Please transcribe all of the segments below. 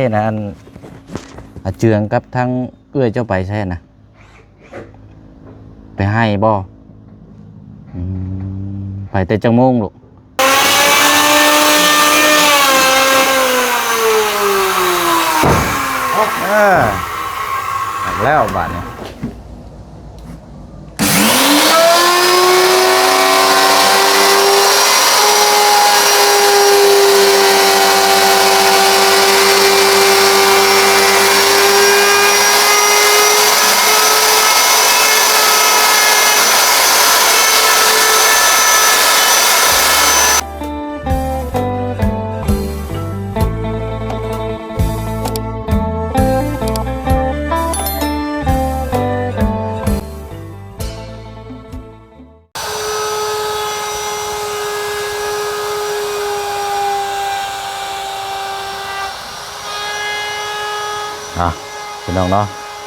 ເຮັດອັນ ອາເຈືອງກັບທາງເອື້ອຍເຈົ້າໄປໃສນະ? ໄປໄຮ່ບໍ່? ອືມ ໄປແຕ່ຈັກໂມງລູກ? ເອີ ແລ້ວບາດນີ້. ອ່ະ ພີ່ນ້ອງເນາະ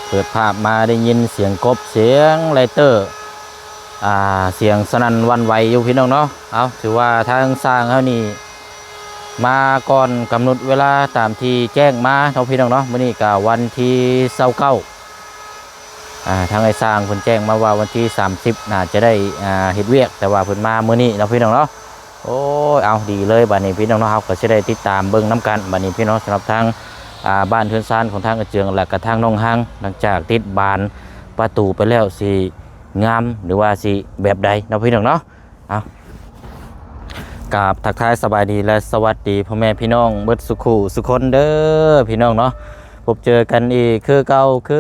ເປີດພາບມາໄດ້ຍິນສຽງກົບ ສຽງໄລເຕີ ອ່າ ສຽງສະໜັ່ນຫວັ່ນໄຫວຢູ່ ພີ່ນ້ອງເນາະ. ເອົາ ຖືວ່າທາງຊ່າງເຮົານີ້ມາກ່ອນກຳນົດເວລາຕາມທີ່ແຈ້ງມາເນາະ ພີ່ນ້ອງເນາະ. ມື້ນີ້ກະວັນທີຊາວເກົ້າ ອ່າ ທາງອ້າຍຊ່າງເພິ່ນແຈ້ງມາວ່າວັນທີສາມສິບໜ້າຈະໄດ້ ອ່າ ເຮັດວຽກ ແຕ່ວ່າເພິ່ນມາມື້ນີ້ເນາະ ພີ່ນ້ອງເນາະ. ໂອ້ຍ ເອົາ ດີເລີຍບາດນີ້ ພີ່ນ້ອງເນາະ. ເຮົາກໍຊິໄດ້ຕິດຕາມເບິ່ງນຳກັນບາດນີ້ ພີ່ນ້ອງ. ສຳລັບທາງ ອ່າ ບ້ານເຮືອນຊານຂອງທາງອາເຈືອງ ແລະກະທາງນ້ອງຮັງ ຫຼັງຈາກຕິດບານປະຕູໄປແລ້ວ ຊິງາມ ຫຼືວ່າຊິແບບໃດເນາະ ພີ່ນ້ອງເນາະ. ເອົາ ກາບທັກທາຍສະບາຍດີ ແລະ ສະຫວັດດີພໍ່ແມ່ພີ່ນ້ອງເບິດສູ່ຄູ່ສູ່ຄົນເດີ ພີ່ນ້ອງເນາະ. ພົບເຈີກັນອີກຄືເກົ່າຄື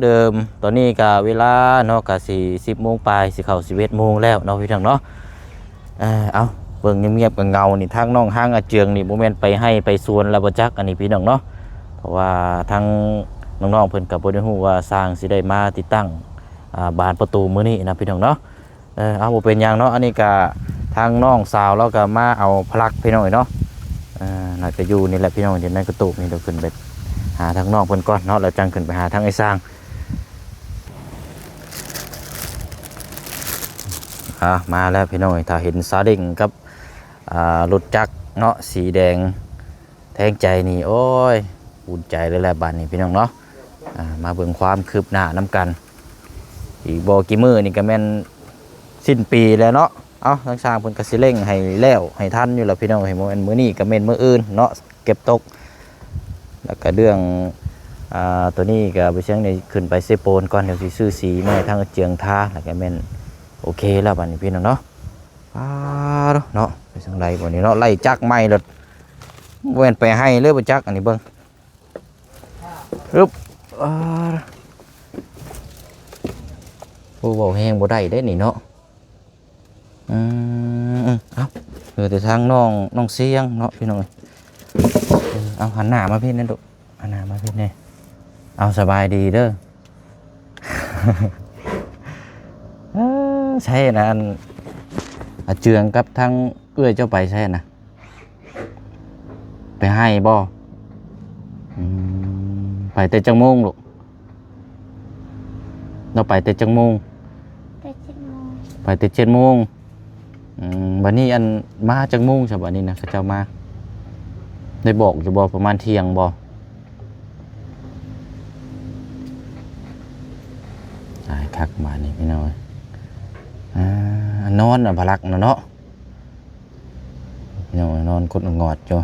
ເດີມ. ຕອນນີ້ກະເວລາເນາະ ກະຊິສິບໂມງປາຍ ຊິເຂົ້າສິບເອັດໂມງແລ້ວເນາະ ພີ່ນ້ອງເນາະ. ເອີ ເອົາ ເບິ່ງງຽບໆກັບເງົານີ້ ທາງນ້ອງຮັງອາເຈືອງນີ້ ບໍ່ແມ່ນໄປໄຮ່ໄປສວນແລ້ວບໍ່ຈັກ ອັນນີ້ ພີ່ນ້ອງເນາະ. ເພາະວ່າທາງນ້ອງໆເພິ່ນກໍບໍ່ໄດ້ຮູ້ວ່າຊ່າງຊິໄດ້ມາຕິດຕັ້ງ ອ່າ ບານປະຕູມື້ນີ້ນະ ພີ່ນ້ອງເນາະ. ເອີ ເອົາ ບໍ່ເປັນຫຍັງເນາະ. ອັນນີ້ກະທາງນ້ອງສາວລາວກະມາເອົາພະລັກ ພີ່ນ້ອງເອີຍເນາະ. ເອີ ໜ້າຈະຢູ່ນີ້ແຫຼະ ພີ່ນ້ອງ ຢູ່ໃນກະໂຕກນີ້. ດຽວຂຶ້ນໄປຫາທາງນ້ອງເພິ່ນກ່ອນເນາະ ແລ້ວຈັ່ງຂຶ້ນໄປຫາທາງອ້າຍຊ່າງ. ອ່າ ມາແລ້ວ ພີ່ນ້ອງເອີຍ. ຖ້າເຫັນຊາເລັ້ງກັບ ອ່າ ລົດຈັກເນາະ ສີແດງ ແທງໃຈນີ້ ໂອ້ຍ ອຸ່ນໃຈເລີຍແຫຼະບາດນີ້ ພີ່ນ້ອງເນາະ. ອ່າ ມາເບິ່ງຄວາມຄືບໜ້ານຳກັນ. ອີກບໍ່ກີ່ມື້ນີ້ກໍແມ່ນສິ້ນປີແລ້ວເນາະ. ເອົາ ທາງຊ່າງເພິ່ນກໍຊິເລັ່ງໃຫ້ແລ້ວໃຫ້ທັນຢູ່ແຫຼະ ພີ່ນ້ອງເອີຍ. ບໍ່ແມ່ນມື້ນີ້ກໍແມ່ນມື້ອື່ນເນາະ ເກັບຕົກ. ແລ້ວກໍເລື່ອງ ອ່າ ໂຕນີ້ກໍໄປຊຽງນີ້ ຂຶ້ນໄປເຊໂປນກ່ອນ ດຽວຊິຊື້ສີມາໃຫ້ທາງອາເຈືອງທາ ແລ້ວກໍແມ່ນໂອເຄແລ້ວບາດນີ້ ພີ່ນ້ອງເນາະ. ປາດເນາະ ໄປທາງໃດບາດນີ້ເນາະ. ໄລ່ຈັກໃໝ່ໂລດ ບໍ່ແມ່ນໄປໄຮ່ເລີຍບໍ່ຈັກ. ອັນນີ້ເບິ່ງ ອຶບ ອ່າ ໂອ້ ເວົ້າແຮງບໍ່ໄດ້ເດ້ນີ້ເນາະ. ອືມ ເອົາ ເຫຼືອແຕ່ທາງນ້ອງ ນ້ອງຊຽງເນາະ ພີ່ນ້ອງເອີຍ. ເອົາ ຫັນໜ້າມາພີ້ແດ່ລູກ ຫັນໜ້າມາພີ້ແດ່. ເອົາ ສະບາຍດີເດີ. ເອີ ໃຊ່ນະ ອັນ ອາເຈືອງກັບທາງເອື້ອຍເຈົ້າໄປໃສນະ? ໄປໄຮ່ບໍ່? ອືມ ໄປແຕ່ຈັກໂມງລູກ? ລາວໄປແຕ່ຈັກໂມງ? ໄປເຈັດໂມງ. ໄປແຕ່ເຈັດໂມງ. ອືມ ບັດນີ້ອັນ ມາຈັກໂມງຊະບັດນີ້ນະ ເຂົາເຈົ້າມາ? ໄດ້ບອກຢູ່ບໍ່ ປະມານທ່ຽງບໍ່? ຫຼາຍຄັກບາດນີ້ພີ່ນ້ອງເອີຍ. ອ່າ ນອນນະ ພະລັກນະເນາະ. ພີ່ນ້ອງເອີຍ ນອນກົດງອດຢູ່.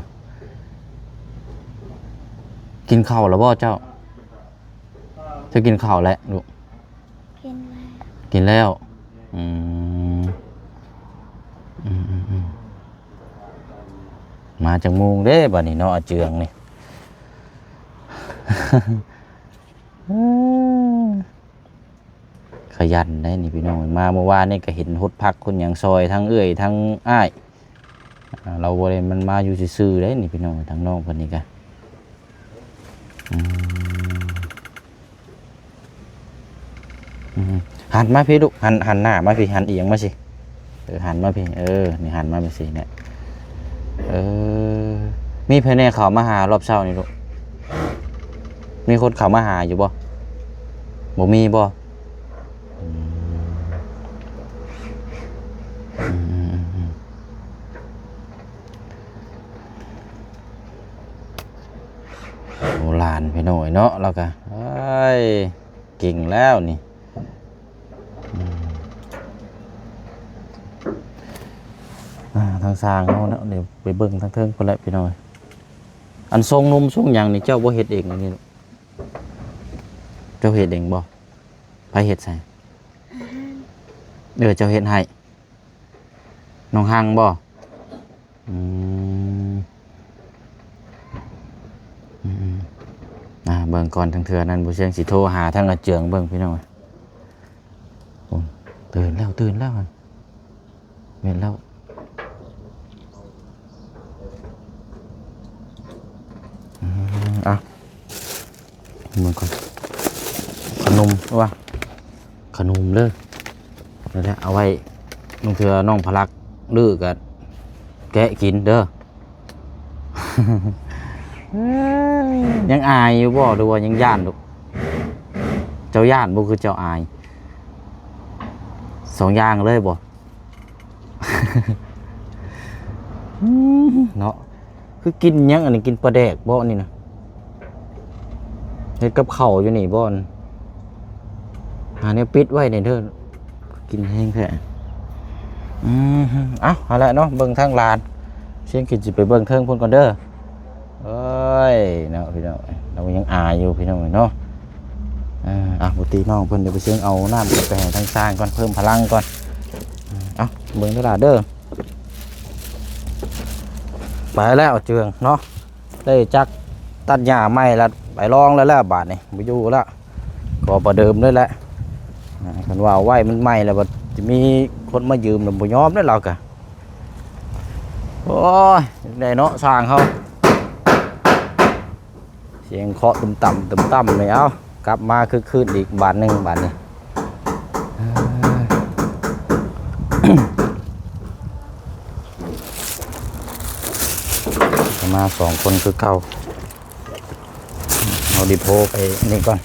ກິນເຂົ້າແລ້ວບໍ່ເຈົ້າ? ເຈົ້າກິນເຂົ້າແລ້ວລູກ? ກິນແລ້ວ. ກິນແລ້ວ. ອືມ ອືມໆໆ ມາຈັກໂມງເດ້ບາດນີ້ເນາະ ອາເຈືອງນີ້. ຂະຫຍັນໄດ໋ນີ້ພີ່ນ້ອງ. ມາມື້ວານນີ້ກໍເຫັນຫົດຜັກຄົນຫຍັງຊ່ອຍ ທັງເອື້ອຍທັງອ້າຍ. ອ່າ ລາວບໍ່ໄດ້ ມັນມາຢູ່ຊື່ໆໄດ໋ນີ້ພີ່ນ້ອງ. ທາງນ້ອງເພິ່ນນີ້ກະ ອືມ ອືມ ຫັນມາພີ້ລູກ ຫັນ ຫັນໜ້າມາພີ້ ຫັນອຽງມາຊິ. ເອີ ຫັນມາພີ້ ເອີ ນີ້ຫັນມາຈັ່ງຊີ້ແຫຼະ. ເອີ ມີໃຜແດ່ເຂົ້າມາຫາລອບເຊົ້ານີ້ລູກ? ມີຄົນເຂົ້າມາຫາຢູ່ບໍ່? ບໍ່ມີບໍ່? ອືມ ອືມ ອືມ ອືມ ອືມ. ໂອ້ ຫຼານພີ່ນ້ອງເອີຍເນາະ ລາວກະ ເອີຍ ເກັ່ງແລ້ວນີ້. ອືມ ອ່າ ທາງຊ່າງເຮົາເນາະ ດຽວໄປເບິ່ງທາງເທິງພຸ້ນແຫຼະພີ່ນ້ອງເອີຍ. ອັນຊົງນົມຊົງຫຍັງນີ້ ເຈົ້າບໍ່ເຮັດເອງອັນນີ້ ເຈົ້າເຮັດເອງບໍ່? ໃຜເຮັດໃຫ້? ເອີ ເຈົ້າເຮັດໃຫ້ ນ້ອງຮັງບໍ່? ອືມ ອືມໆ ອ່າ ເບິ່ງກ່ອນ ທາງເທື່ອນັ້ນ ບໍ່ຊຽງຊິໂທຫາທາງອາເຈືອງເບິ່ງ ພີ່ນ້ອງ. ໂອ້ ຕື່ນແລ້ວ ຕື່ນແລ້ວ ແມ່ນແລ້ວ. ອືມ ອ່ະ ເບິ່ງກ່ອນ ຂະໜົມວ່າ ຂະໜົມເດີ ນັ້ນແຫຼະ ເອົາໄວ້ ບາງເທື່ອນ້ອງພະລັກດື້ກະແກະກິນເດີ. ຍັງອາຍຢູ່ບໍ່ ຫຼືວ່າຍັງຢ້ານຢູ່? ເຈົ້າຢ້ານບໍ່ ຄືເຈົ້າອາຍ? ສອງຢ່າງເລີຍບໍ່? ອືມ ເນາະ ຄືກິນຫຍັງອັນນີ້ ກິນປາແດກບໍ່ນີ້ນະ? ເຮັດກັບເຂົ້າຢູ່ນີ້ບໍ່? ຫາແນວປິດໄວ້ແດ່ເດີ ກິນແຮງແທ້. ອືມ ເອົ້າ ຫັ້ນແຫຼະເນາະ ເບິ່ງທາງຫຼານ ຊຽງກິນຊິໄປເບິ່ງເທິງພຸ້ນກ່ອນເດີ. ເອີຍ ເນາະ ພີ່ນ້ອງ ລາວຍັງອາຍຢູ່ ພີ່ນ້ອງເນາະ. ເອີ ອ່ະ ບໍ່ຕິນ້ອງເພິ່ນ ດຽວໄປຊຽງເອົານ້ຳໄປໃຫ້ທາງຊ່າງກ່ອນ ເພີ່ມພະລັງກ່ອນ. ເອົ້າ ເບິ່ງເດີຫຼາເດີ ໄປແລ້ວເຈືອງເນາະ ໄດ້ຈັກຕັດຫຍ້າໃໝ່ລະ ໄປລອງແລ້ວແຫຼະ ບາດນີ້ບໍ່ຢູ່ລະ ກໍປະເດີມເລີຍແຫຼະ. ອ່າ ຄັນວ່າເອົາໄວ້ມັນໃໝ່ແລ້ວ ບັດຈະມີຄົນມາຢືມ ລະບໍ່ຍອມເດ້ລາວກະ. ໂອ້ຍ ໄດ້ເນາະ ຊ່າງເຮົາ ສຽງເຄາະຕຸ້ມຕ່ຳ ຕຸ້ມຕ່ຳເລີຍ. ເອົ້າ ກັບມາຄຶກຄື້ນອີກບາດໜຶ່ງ ບາດນີ້ ມາສອງຄົນຄືເກົ່າ. ເອົາດີໂພໄປນີ້ກ່ອນ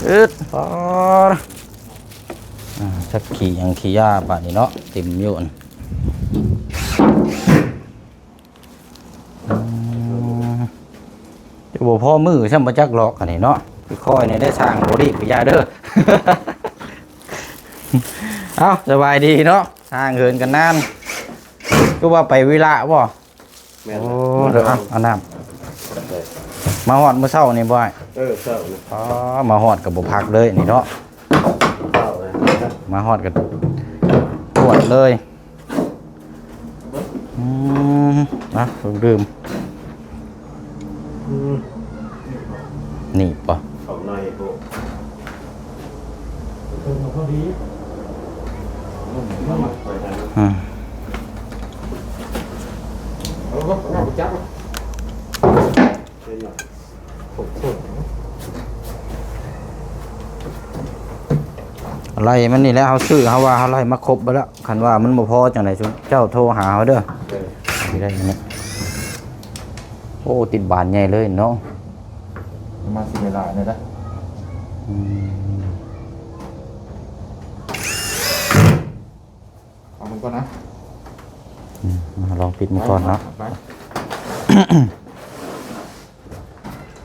ອຶດ ປາດ ອ່າ ຈັກຂີ້ຫຍັງຂີ້ຢາບາດນີ້ເນາະ ເຕັມຢູ່. ອືມ ຈະບໍ່ພໍມື້ຊ້ຳ ບໍ່ຈັກຫຼອກອັນນີ້ເນາະ ຄ່ອຍໆ ນີ້ໄດ້ ຊ່າງບໍ່ດີກະຢ່າເດີ. ເອົ້າ ສະບາຍດີເນາະ ຫ່າງເຫີນກັນນານ ຄືວ່າໄປວິລະບໍ່? ແມ່ນ ໂອ້ ເດີ ເອົາ ເອົານ້ຳ ໄດ້ ມາຮອດມື້ເຊົ້ານີ້ບໍ່ອ້າຍ? ເອີ ເຊົ້ານີ້ ອໍ ມາຮອດກະບໍ່ພັກເລີຍນີ້ເນາະ ເຊົ້າເລີຍ ມາຮອດກະປວດເລີຍ. ອືມ ອ່ະ ເຄື່ອງດື່ມ ອືມ ນີ້ບໍ່? ເຂົ້າໃນໂພດ ເຖິງພໍດີ ອືມ ເອົາ ເອົາ ເອົາຈັບ ອາໄຫຼ່ມັນນີ້ແຫຼະ ເຮົາຊື້ ເຮົາວ່າເຮົາໄລ່ມາຄົບເບິດແລ້ວ ຄັນວ່າມັນບໍ່ພໍຈັ່ງໃດ ເຈົ້າໂທຫາເຮົາເດີ ເອີ ຊິໄດ້ນີ້. ໂອ້ ຕິດບານໃຫຍ່ເລີຍເນາະ ມາຊິໄດ້ຫຼາຍແດ່ເດີ ອືມ ເອົາມັນກ່ອນນະ ອືມ ມາລອງປິດມັນກ່ອນເນາະ ໄປ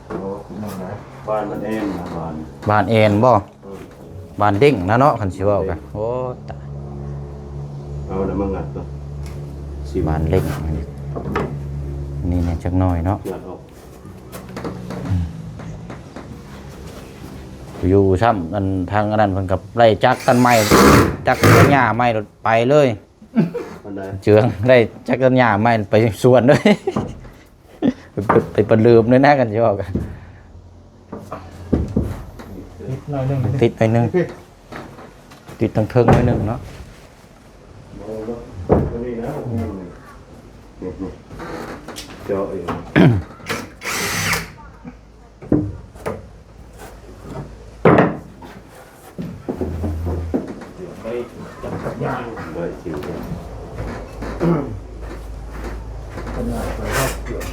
ໂອ້ ພີ່ນ້ອງເອີຍ ບ້ານມັນແອນນະ ບ້ານ ບ້ານແອນບໍ່? ເອີ ບ້ານເດ້ງນະເນາະ ຄັນຊິເວົ້າກະ ໂອ້ ຕາຍ ເອົາແລ້ວມາງັດເນາະ ຊິ ບ້ານເດ້ງ ນີ້ແດ່ຈັກໜ້ອຍເນາະ ງັດອອກ. ຢູ່ຊ້ຳ ອັນ ທາງອັນນັ້ນເພິ່ນກະໄລ່ຈັກຕັນໃໝ່ ຈັກຕັນຫຍ້າໃໝ່ ໄປເລີຍ ອັນໃດ ເຈືອງ ໄດ້ຈັກຕັນຫຍ້າໃໝ່ ໄປສວນເລີຍ ໄປ ໄປປະເດີມເລີຍນະ ຄັນຊິເວົ້າກະ ຕິດໜ້ອຍໜຶ່ງ ຕິດໜ້ອຍໜຶ່ງ ຕິດທາງເທິງໜ້ອຍໜຶ່ງເນາະ.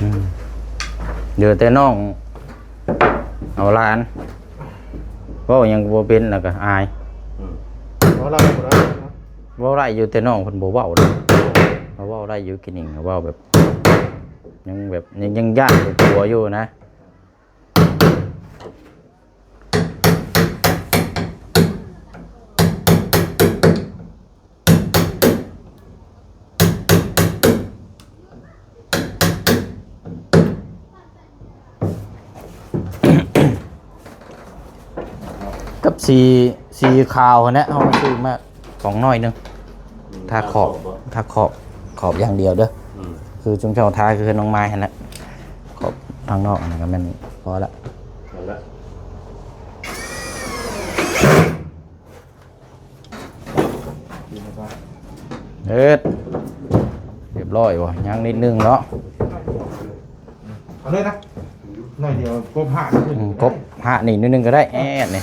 ອືມ ເຫຼືອແຕ່ນ້ອງເອົາຫຼານ ເວົ້າຫຍັງກະບໍ່ເປັນ ແລ້ວກະອາຍ ອືມ ເວົ້າລາວບໍ່ໄດ້ ເວົ້າໄດ້ຢູ່ ແຕ່ນ້ອງເພິ່ນບໍ່ເວົ້າເດ້ ເວົ້າ ໄດ້ຢູ່ ກິນອີງ ເວົ້າແບບ ຍັງແບບ ຍັງ ຍັງຢ້ານກົວຢູ່ນະ. ກັບສີ ສີຂາວຫັ້ນແຫຼະ ເຮົາຊື້ມາກອງນ້ອຍໜຶ່ງ ອືມ ທາຂອບ ທາຂອບບໍ່? ທາຂອບ ຂອບຢ່າງດຽວເດີ ອືມ ຄືຈຸມເຈົ້າທາຄືເຮືອນນ້ອງມາຍຫັ້ນແຫຼະ ຂອບທາງນອກຫັ້ນນະ ກໍແມ່ນພໍລະ ພໍລະ. ເຮັດ ຮຽບຮ້ອຍບໍ່? ຍັງນິດໜຶ່ງເນາະ ເອົາເລີຍນະ ໜ້ອຍດຽວ ກົບຫາກ ອືມ ກົບຫາກນີ້ໜ້ອຍໜຶ່ງກໍໄດ້ ແອດນີ້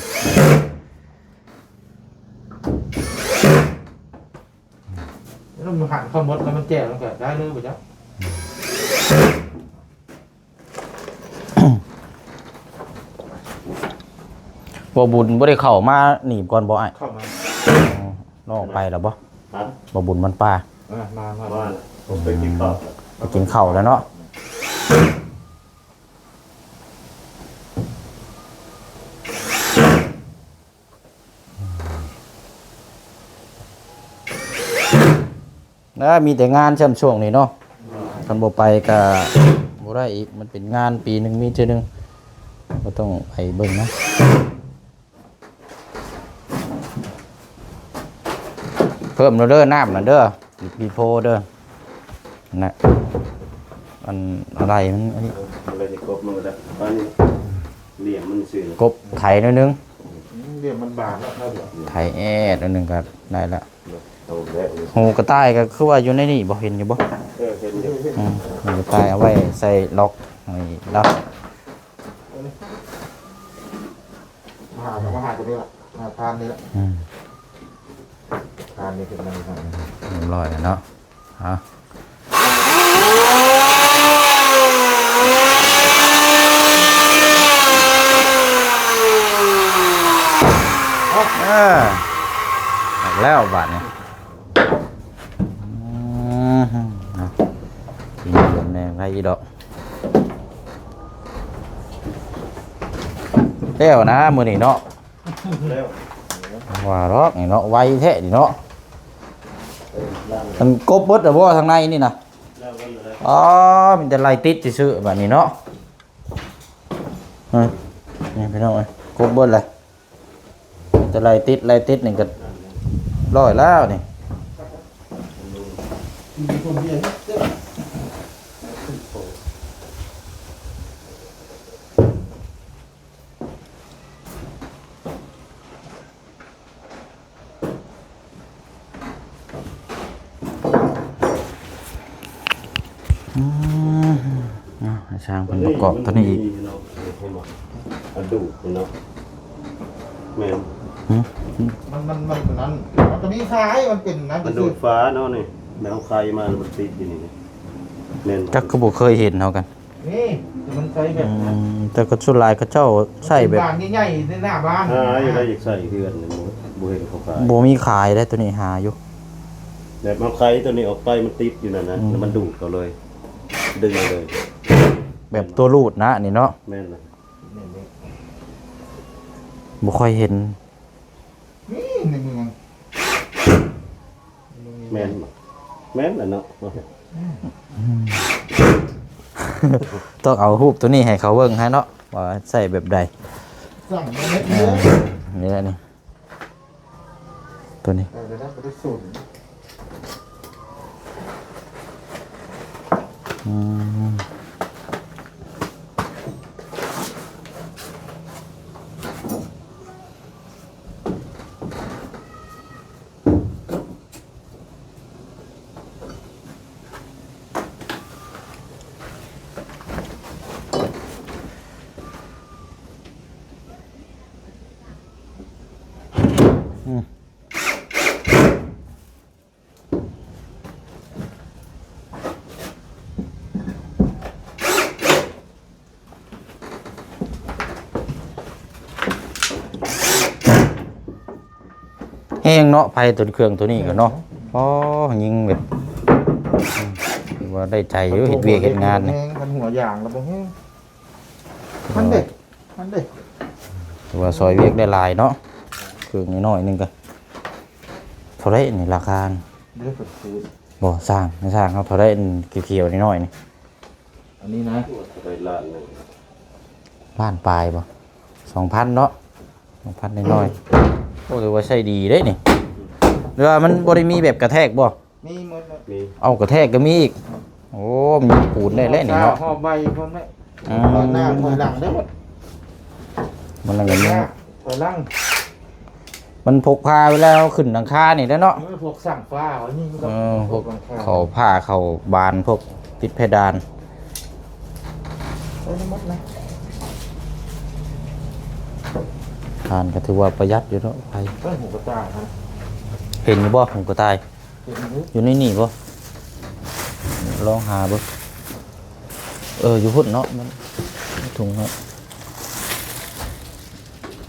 ແລ້ວມັນຫັນເຂົ້າໝົດ ແລ້ວມັນແຈ່ວ ມັນກໍໄດ້ເລີຍບໍ່ຈັກ. ບໍ່ບຸນບໍ່ໄດ້ເຂົ້າມາໜີບກ່ອນບໍ່ອ້າຍ? ເຂົ້າມາ ອໍ ນອກໄປແລ້ວບໍ່? ຮະ? ບໍ່ບຸນມັນປ່າ ເອີ ມາ ມາ ມາ ມາ ແລ້ວ ໄປກິນເຂົ້າ ໄປກິນເຂົ້າແລ້ວເນາະ. ເອີ ມີແຕ່ງານຊ່ຳຊ່ວງນີ້ເນາະ ຄັນບໍ່ໄປກະບໍ່ໄດ້ອີກ ມັນເປັນງານປີໜຶ່ງມີເທື່ອໜຶ່ງ ກໍຕ້ອງໄປເບິ່ງນະ. ເພີ່ມແລ້ວເດີ ນ້ຳນັ້ນເດີ ປີໂພເດີ ນະ ອັນ ອະໄລມັນ ອັນນີ້ ອະໄລທີ່ກົບມັນກໍໄດ້ ອັນນີ້ ຫຼຽມມັນຊື່ ກົບໄຖໜ້ອຍໜຶ່ງ ອືມ ຫຼຽມມັນບາງແລ້ວ ໄຖແອດໜ້ອຍໜຶ່ງກໍໄດ້ລະ. ໂຕແລ້ວ ຫູກະຕ່າຍກໍຄືວ່າຢູ່ໃນນີ້ບໍ່ເຫັນຢູ່ບໍ່? ເອີ ເຫັນຢູ່ ອືມ ຫູກະຕ່າຍເອົາໄວ້ໃສ່ລັອກໃຫ້ລາວ ມາຫາ ມາຫາຕົວນີ້ລະ ຫາທານນີ້ລະ ອືມ ທານນີ້ຂຶ້ນມາ ຮຽບຮ້ອຍແລ້ວເນາະ. ເອົາ ເອີ ອອກແລ້ວບາດນີ້ ອືມ ເນາະ ກິນເດືອນແດ່ໄດ້ອີດອກ ແລ້ວນະມື້ນີ້ເນາະ. ແລ້ວ ວ່າດອກນີ້ເນາະ ໄວແທ້ນີ້ເນາະ. ມັນກົບເບິດແລ້ວບໍ່ທາງໃນນີ້ນະ? ອໍ ມີແຕ່ໄລ່ຕິດຊື່ໆ ບາດນີ້ເນາະ. ນີ້ພີ່ນ້ອງເອີຍ ກົບເບິດແລ້ວ ມີແຕ່ໄລ່ຕິດ ໄລ່ຕິດນີ້ກໍຮ້ອຍແລ້ວນີ້. ອືມ ເອົາ ໃຫ້ຊ່າງເພິ່ນປະກອບຕົວນີ້ອີກ ອັນດູດນີ້ເນາະ ແມ່ນ ຫຶ ມັນ ມັນ ມັນ ມັນ ມັນກໍມີສາຍ ມັນເປັນນັ້ນ ອັນດູດຝາເນາະນີ້ ແມ່ນເອົາໄຄມາແລ້ວມັນຕິດຢູ່ນີ້ ແມ່ນບໍ່? ຈັກຄືບໍ່ເຄີຍເຫັນເຮົາກັນ ນີ້ ມັນໃຊ້ແບບນັ້ນ ອືມ ແຕ່ກໍສ່ວນຫຼາຍເຂົາເຈົ້າໃຊ້ແບບ ບານໃຫຍ່ໆ ໃນໜ້າບ້ານ ຫາຢູ່ໄດ້ ຢາກໃຊ້ເຮືອນນີ້ ບໍ່ເຫັນເຂົາຂາຍ ບໍ່ມີຂາຍເດ້ ຕົວນີ້ຫາຢູ່ ແບບເອົາໄຄຕົວນີ້ອອກໄປ ມັນຕິດຢູ່ນັ້ນນະ ອືມ ແລ້ວມັນດູດເຂົ້າເລີຍ ດຶງເອົາເລີຍ ແບບຕົວຮູດນະນີ້ເນາະ ແມ່ນລະ ບໍ່ຄ່ອຍເຫັນ ນີ້ໃນເມືອງ ແມ່ນບໍ່? ແມ່ນລະເນາະ ອືມ ຕ້ອງເອົາຮູບຕົວນີ້ໃຫ້ເຂົາເບິ່ງໃຫ້ເນາະ ວ່າໃຊ້ແບບໃດ ສັ່ງມາເຮັດເລີຍ ນີ້ແຫຼະນີ້ ຕົວນີ້ ໄດ້ແລ້ວ ໄດ້ສູນ ອືມ. ອືມ. ແຮງເນາະ ໄຟຕົວເຄື່ອງຕົວນີ້ກໍເນາະ ອໍ ຍິງແບບ ອືມ ວ່າໄດ້ໃຈຢູ່ ເຮັດວຽກເຮັດງານນີ້ ຄັນຫົວຢາງແລ້ວບໍ່ແຮງ. ມັນເດ້ ມັນເດ້ ຖືວ່າຊ່ອຍວຽກໄດ້ຫຼາຍເນາະ. ເຄື່ອງນ້ອຍໆໜຶ່ງກໍເທົ່າໃດນີ້ລາຄາ? ເດ້ ເພິ່ນຊື້ ບໍ່ ຊ່າງ ຊ່າງເຮົາເທົ່າໃດ ອັນຂຽວໆນ້ອຍໆນີ້? ອັນນີ້ນະ ເທົ່າໃດ ລ້ານໜຶ່ງ ລ້ານປາຍບໍ່? ສອງພັນເນາະ ສອງພັນນ້ອຍໆ. ໂອ້ ຖືວ່າໃຊ້ດີເດ້ນີ້. ຫຼືວ່າມັນບໍ່ໄດ້ມີແບບກະແທກບໍ່? ມີໝົດແຫຼະ ມີ ເອົາ ກະແທກກໍມີອີກ. ໂອ້ ມີປູນໄດ້ແລ້ວນີ້ເນາະ ຮອບໃບພຸ້ນແຫຼະ. ອືມ ຖອຍໜ້າຖອຍຫຼັງໄດ້ໝົດ. ມັນນັ້ນກໍມີ ໜ້າຖອຍຫຼັງ ມັນພົກພາເວລາເຮົາຂຶ້ນຫຼັງຄານີ້ແຫຼະເນາະ. ເອີ ພວກສ້າງຟ້າເຮົານີ້ມັນກໍ ເອີ ພວກ ພວກຫຼັງຄາ ເຂົ້າຜ້າເຂົ້າບານ ພວກຕິດເພດານ ໄດ້ໝົດນະ. ຖ່ານກໍຖືວ່າປະຢັດຢູ່ເນາະ ໄຟ. ເອີ ຫູກະຕ່າຍຫັ້ນ ເຫັນຢູ່ບໍ່ ຫູກະຕ່າຍ? ເຫັນຢູ່ ຢູ່ໃນນີ້ບໍ່? ລອງຫາເບິ່ງ. ເອີ ຢູ່ພຸ້ນເນາະ ມັນ ໃນຖົງເນາະ.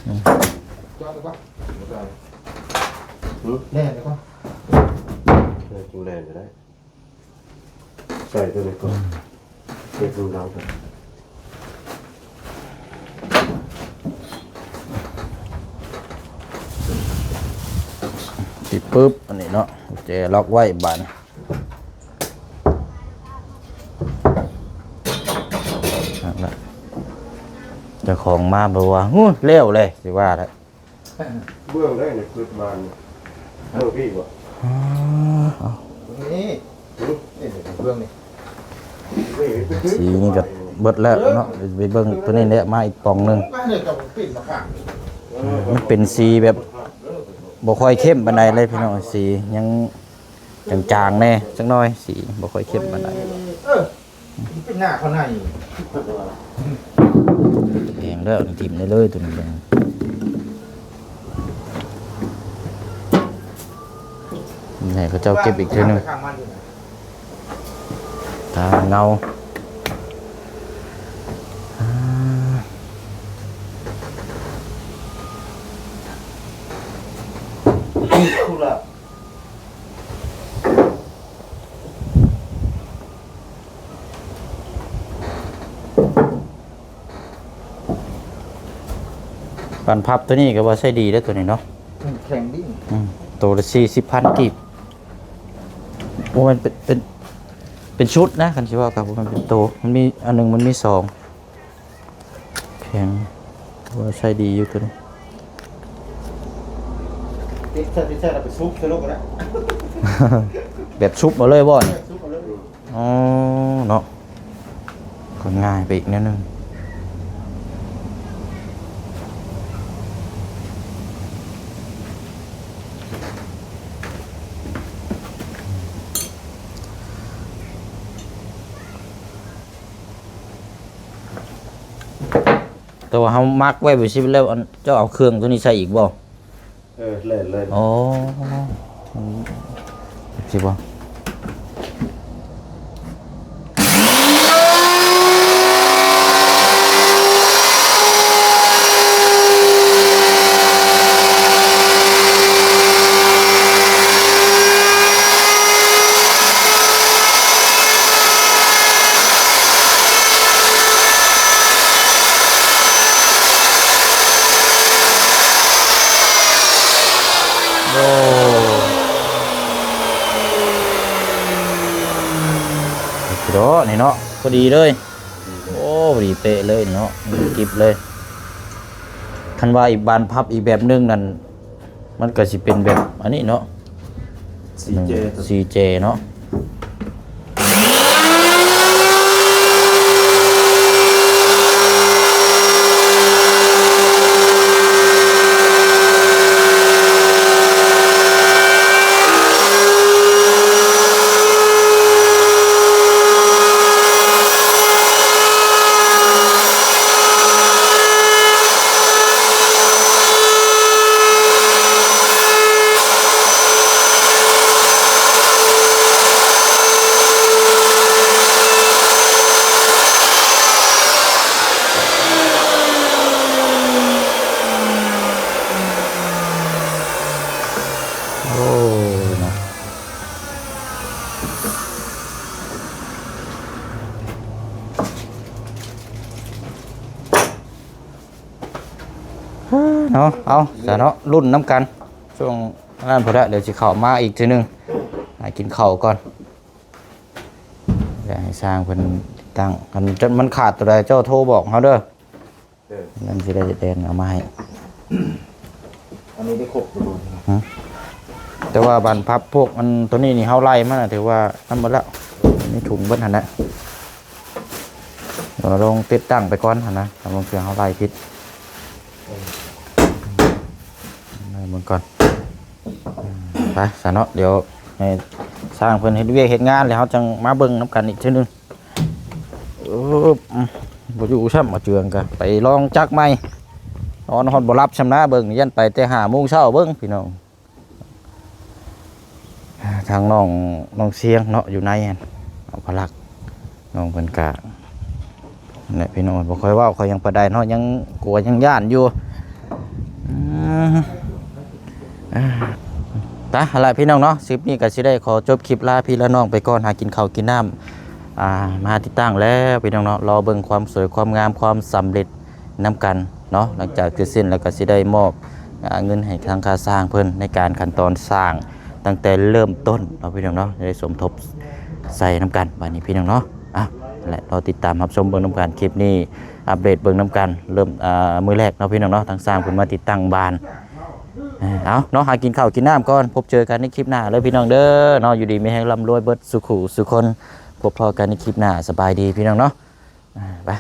ອືມ ຈອດໄດ້ປະ? ບໍ່ໄດ້. ຫື? ແລ່ນໄດ້ປະ? ເອີ ຈຶ່ງແລ່ນກໍໄດ້. ໃສ່ຕົວນີ້ກ່ອນ ອືມ ເກັບນ້ຳລັງກ່ອນ. ປິດປຶບ ອັນນີ້ເນາະ ກຸນແຈລັອກໄວ້ບາດນີ້. ເຈົ້າຂອງມາບໍ່ວ່າ ຫູ ແລ້ວເລີຍ ຊິວ່າແລ້ວ. ເບື້ອງໃດນີ້ ປຶດບານນີ້ ເບື້ອງພີ້ບໍ່? ອໍ ເອົາ ນີ້ ຫື? ນີ້ເບື້ອງນີ້ ສີນີ້ກໍເບິດແລ້ວເນາະ. ໄປເບິ່ງຕົວນີ້ແຫຼະ ມາອີກປ່ອງໜຶ່ງ. ມັນເປັນສີແບບບໍ່ຄ່ອຍເຂັ້ມປານໃດເລີຍພີ່ນ້ອງ ສີຍັງຈາງໆແດ່ຈັກໜ້ອຍ ສີບໍ່ຄ່ອຍເຂັ້ມປານໃດ. ເອີ ເປັນໜ້າເຂົາໃນ ແພງແລ້ວ ຖິ້ມໄດ້ເລີຍຕົວນີ້. ໃຫ້ເຂົາເຈົ້າເກັບອີກເທື່ອໜຶ່ງ ຕາເງົາ. ບານພັບຕົວນີ້ກໍວ່າໃຊ້ດີເດ້ຕົວນີ້ເນາະ ອືມ ແຂງດີ. ອືມ ໂຕລະສີ່ສິບພັນກີບ. ໂອ້ ມັນເປັນ ເປັນ ເປັນຊຸດນະ ຄັນຊິເວົ້າກໍບໍ່ແມ່ນເປັນໂຕ ມັນມີອັນໜຶ່ງ ມັນມີສອງ. ແຂງ ຖືວ່າໃຊ້ດີຢູ່ຕົວນີ້. ຕິດໃສ່ ຕິດໃສ່ແລ້ວໄປຊຸບໃສ່ໂລດກໍໄດ້ ແບບຊຸບເອົາເລີຍບໍ່ນີ້? ຊຸບເອົາເລີຍ. ອໍ ເນາະ ກໍງ່າຍໄປອີກແນວໜຶ່ງ. ແຕ່ວ່າເຮົາໝັກໄວ້ແບບຊີ້ແລ້ວ ອັນ ເຈົ້າເອົາເຄື່ອງຕົວນີ້ໃສ່ອີກບໍ່? ເອີ ແລ່ນເລີຍ. ອໍ ອືມ ຊິບໍ່? ໂອ້ ດອກນີ້ເນາະ ພໍດີເລີຍ. ໂອ້ ພໍດີເປະເລີຍເນາະ ກິບເລີຍ. ຄັນວ່າອີກບານພັບອີກແບບໜຶ່ງນັ້ນ ມັນກໍຊິເປັນແບບອັນນີ້ເນາະ ສີ່ເຈ ສີ່ເຈເນາະ. ໂອ້ ເນາະ ເອົາຊະເນາະ ລຸ້ນນຳກັນ ຊ່ວງນັ້ນພຸ້ນລະ ດຽວຊິເຂົ້າມາອີກເທື່ອໜຶ່ງ ຫາກິນເຂົ້າກ່ອນ ດຽວໃຫ້ຊ່າງເພິ່ນຕັ້ງ ຄັນມັນຂາດໂຕໃດເຈົ້າໂທບອກເຮົາເດີ ເອີ ນັ້ນຊິໄດ້ແດນເອົາມາໃຫ້ ອັນນີ້ໄດ້ຄົບຢູ່ບໍ່? ຫຶ ແຕ່ວ່າບານພັບພວກອັນໂຕນີ້ນີ້ເຮົາໄລ່ມານະ ຖືວ່ານັ້ນໝົດແລ້ວ ມີຖົງເບິດຫັ້ນນະ ລອງຕິດຕັ້ງໄປກ່ອນຫັ້ນນະ ລາງເທື່ອເຮົາໄລ່ຜິດ ເບິ່ງກ່ອນ ໄປຊະເນາະ ດຽວໃຫ້ຊ່າງເພິ່ນເຮັດວຽກເຮັດງານ ແລ້ວເຮົາຈັ່ງມາເບິ່ງນຳກັນອີກເທື່ອໜຶ່ງ ອືມ ບໍ່ຢູ່ຊ້ຳ ມາເຈືອງກະໄປລອງຈັກໃໝ່ ນອນຮອດບໍ່ຫຼັບຊ້ຳນະ ເບິ່ງຢ້ານໄປແຕ່ຫ້າໂມງເຊົ້າ ເບິ່ງພີ່ນ້ອງ ທາງນ້ອງ ນ້ອງຊຽງເນາະ ຢູ່ໃນຫັ້ນ ເອົາພະລັກ ນ້ອງເພິ່ນກະ ນັ້ນແຫຼະພີ່ນ້ອງ ບໍ່ຄ່ອຍເວົ້າ ຂ້ອຍຍັງປານໃດເນາະ ຍັງກົວ ຍັງຢ້ານຢູ່ ອືມ ອ່າ ຕະ ຫັ້ນລະພີ່ນ້ອງເນາະ ຄລິບນີ້ກໍຊິໄດ້ຂໍຈົບຄລິບລາພີ່ລານ້ອງໄປກ່ອນ ຫາກິນເຂົ້າກິນນ້ຳ ອ່າ ມາຕິດຕັ້ງແລ້ວພີ່ນ້ອງເນາະ ລໍເບິ່ງຄວາມສວຍຄວາມງາມຄວາມສຳເລັດນຳກັນເນາະ ຫຼັງຈາກເສັດສິ້ນແລ້ວກໍຊິໄດ້ມອບ ອ່າ ເງິນໃຫ້ທາງຄ່າຊ່າງເພິ່ນໃນການຂັ້ນຕອນສ້າງຕັ້ງແຕ່ເລີ່ມຕົ້ນເນາະພີ່ນ້ອງເນາະ ຈະໄດ້ສົມທົບໃສ່ນຳກັນບາດນີ້ພີ່ນ້ອງເນາະ ອ່ະ ແລະ ລໍຕິດຕາມຮັບຊົມເບິ່ງນຳກັນ ຄລິບນີ້ອັບເດດເບິ່ງນຳກັນ ເລີ່ມ ອ່າ ມື້ແລກເນາະພີ່ນ້ອງເນາະ ທາງຊ່າງເພິ່ນມາຕິດຕັ້ງບານ ເອົາເນາະ ຫາກິນເຂົ້າກິນນ້ຳກ່ອນ ພົບເຈີກັນໃນຄລິບໜ້າເດີພີ່ນ້ອງເດີເນາະ ຢູ່ດີມີແຮງ ລ່ຳລວຍເບິດສູ່ຄູ່ສູ່ຄົນ ພົບພໍ້ກັນໃນຄລິບໜ້າ ສະບາຍດີພີ່ນ້ອງເນາະ ອ່າ ໄປ.